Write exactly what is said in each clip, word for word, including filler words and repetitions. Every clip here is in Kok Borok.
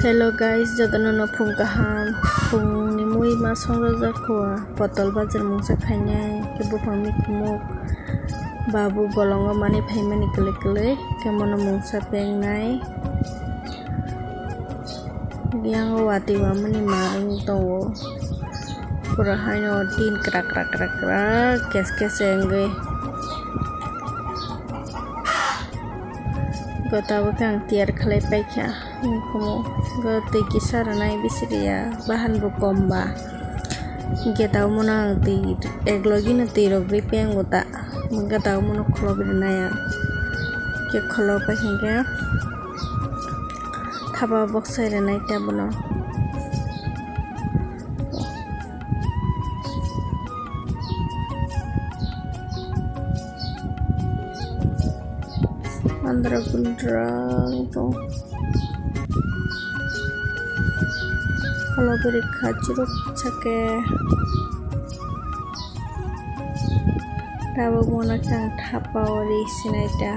Hello guys, jotono no phung kaham, phungni mui ma songjak kho, potol bajar mungsa khainai, khe buphang mikhumuk, babu bolongo mani phaimani kwlwi kwlwi, khe mono mungsa pengnai. Yang watwi wamani ma wng tongo, pura haino tin krak krak krak krak kes kes wngwi. Gota bo khe ang tiyar khlai paikha, mikhumu go twi kisa rwnai bisiriya, bahan bo kom ba. Hinkhe tabuk mono ang twi ek logi no twi rok ri peng bo ta, hinkhe tabuk mono khulok rwnai ang. Khe khulok pai hinkhe thapa boksai rwnai ta bono. Andra gundra tong. Kholobiri khachuruk sake. Tabuk mono khe ang thapa o ri sinai ta.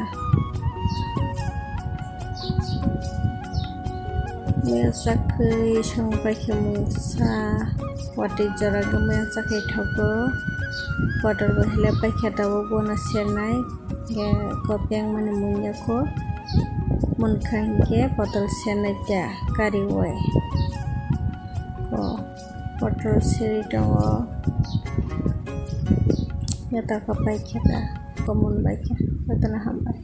Maya chakwi song paikhe mungsa. Watwi jora khe maya chakwi thogo. Water bo hile paikhe tabuk bono sernai. Hinkhe kopyang mani munya kho, munkha hinkhe bottle sernai ta kariwi. Ko bottle seri tongo. Yata khe paikhe ta, komon bai khe, jotono hambai.